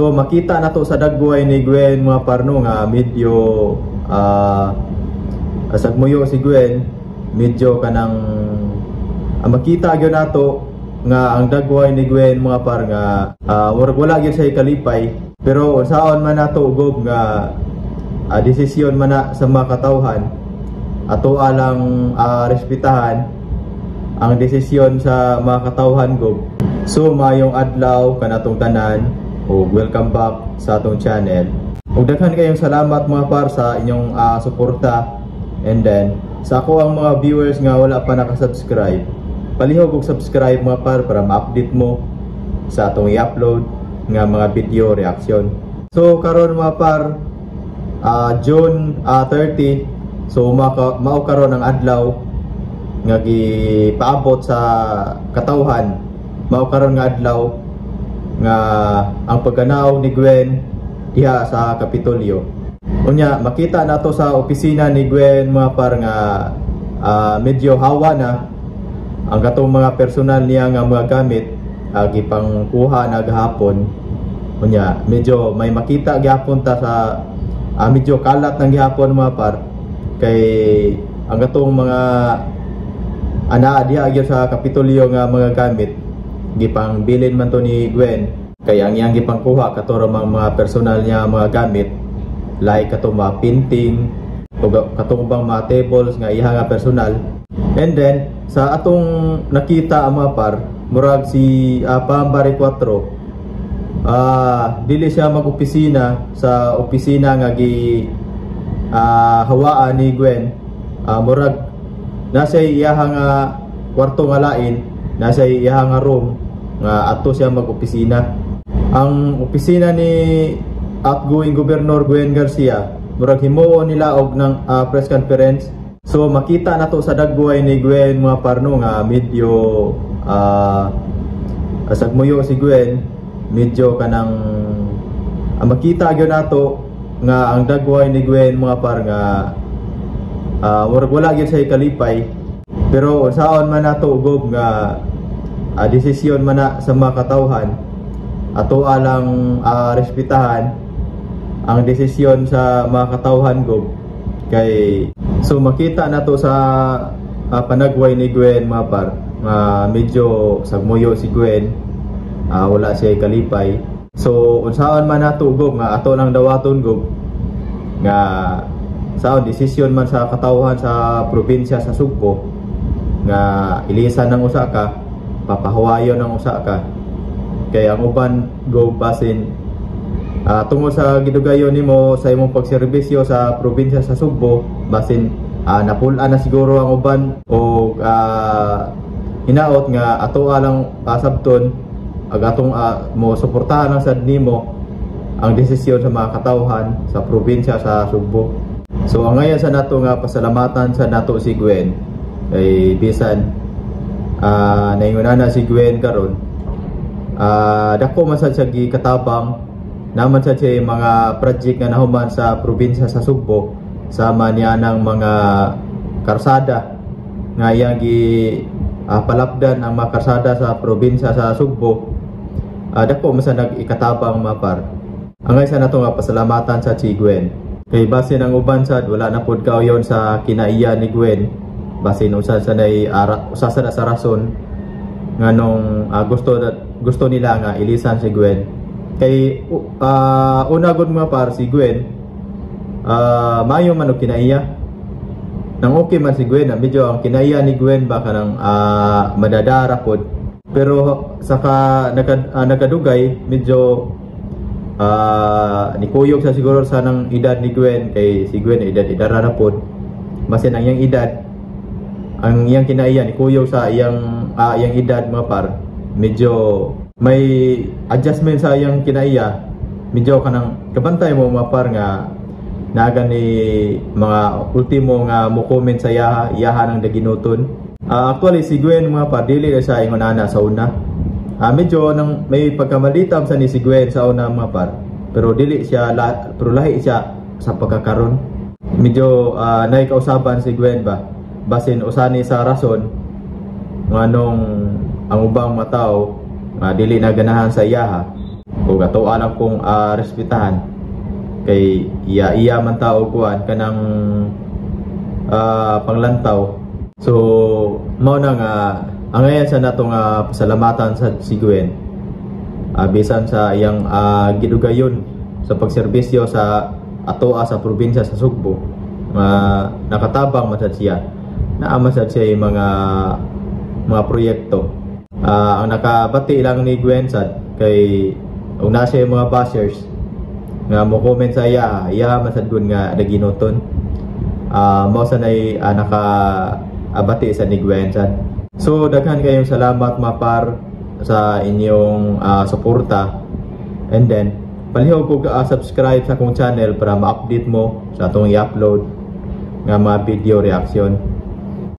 So makita na to sa dagway ni Gwen, mga parno, nga medyo asagmuyo si Gwen, medyo kanang makita gyud nato nga ang dagway ni Gwen, mga par, nga murag wala gyud siya kalipay. Pero unsaon man nato, gob, nga desisyon man na sa mga katawhan, ato alang respetahan ang desisyon sa mga katawhan, gob. So maayong adlaw kanatong tanan ug welcome back sa atong channel. Ug daghan kayong salamat, mga par, sa inyong suporta. And then sa ako ang mga viewers nga wala pa naka-subscribe, palihog og subscribe, mga par, para ma-update mo sa atong i-upload nga mga video reaction. So karon, mga par, June 30, so mao karon ang adlaw nga gipaabot sa katawhan, mao karon nga adlaw nga ang pagkanaog ni Gwen diha sa Kapitolyo. Unya makita nato sa opisina ni Gwen, mga par, nga medyo hawa na ang katong mga personal niya nga mga gamit, gipangkuha na gahapon. Unya medyo may makita gihapon ta sa medyo kalat ng gihapon, mga par, kay ang katong mga anaa diha gyud sa Kapitolyo nga mga gamit gipangbilin man to ni Gwen, kay ang iyang gipangkuha kato ra mga personal niya mga gamit, like katong mga painting o katong ubang mga tables nga iya nga personal. And then sa atong nakita ang mga par, murag si Pambari 4, dili siya mag-opisina sa opisina nga gi hawaan ni Gwen. Murag nasa iya nga kwarto nga lain, nasa iya nga room nga ato siya mag-opisina. Ang opisina ni outgoing Governor Gwen Garcia, murag himuon nila og ng press conference. So makita nato sa dagway ni Gwen, mga parno, nga medyo asagmuyo si Gwen, medyo kanang makita gyud nato nga ang dagway ni Gwen, mga par, nga murag wala gyud siya kalipay. Pero unsaon man nato, gob, nga desisyon man na sa mga katawhan, ato alang respetahan ang desisyon sa mga katawhan, gob. Kay so makita nato sa panagway ni Gwen, mga par, nga medyo sagmuyo si Gwen, wala siya kalipay. So unsaon man nato, gob, nga ato lang dawaton, gob, nga saon desisyon man sa katawhan sa probinsya sa Sugbo nga ilisan ng usa ka, papahuwayon ng usa ka, kay ang uban, go, basin tungod sa gidugayon nimo sa imong pagserbisyo sa probinsya sa Sugbo, basin napul-an na siguro ang uban o hinaot nga ato alang sabton ag atong mo suportahan ang sad nimo ang desisyon sa mga katawhan sa probinsya sa Sugbo. So ang ngayon sa nato nga pasalamatan sa nato si Gwen kay bisan naingon na si Gwen karon, dako man sad siya gikatabang naman sad siya mga project nga nahuman sa probinsya sa Sugbo, sama niya ng mga karsada nga iyang gi palapdan ang mga karsada sa probinsya sa Sugbo. Dako man sad nag-ikatabang, mga par. Angay sa nato nga pasalamatan sa si Gwen kay basin ang uban sad wala na pud kauyon sa kinaiya ni Gwen, basin usa sa nay usa sa na sa rason nganong gusto gusto nila nga ilisan si Gwen. Kay una gud, mga par, si Gwen maayo man og kinaiya, nang okay man si Gwen na medyo ang kinaiya ni Gwen ba kanang madadara pod, pero saka nagkadugay medyo nikuyog sa siguro sa nang edad ni Gwen, kay si Gwen edad edara na pod. Masin ang iyang edad, ang iyang kinaiya nikuyog sa iyang edad, mga par, medyo may adjustment sa iyang kinaiya. Medyo kanang kabantay mo, mga par, nga naga ni mga ultimo nga mo comment sa iyaha, iyaha ng daginuton. Actually si Gwen, mga par, dili na siya ingon ana sa una. Medyo nang may pagkamalitam sa ni si Gwen sa una, mga par, pero dili siya pero lahi siya sa pagkakaron. Medyo naikausaban si Gwen ba, basin usani sa rason nganong ang ubang mga tao nga dili na ganahan sa iyaha. Ug ato lang kong respetahan kay iya iya man tao kuan kanang panglantaw. So mao na nga angayan sa nato nga pasalamatan sa si Gwen bisan sa iyang gidugayon sa pagserbisyo sa atoa sa probinsya sa Sugbo nga nakatabang man sad siya, naa man sad siya yung mga proyekto. Ang nakabati lang ni Gwen sad kay ug na siya yung mga bashers nga mo comment sa iya, iya man sad gud nga naginoton. Mao sa nay naka abati sa ni Gwen sad. So daghan kayong salamat, mga par, sa inyong suporta, and then palihog ko subscribe sa akong channel para ma-update mo sa atong i-upload nga mga video reaction.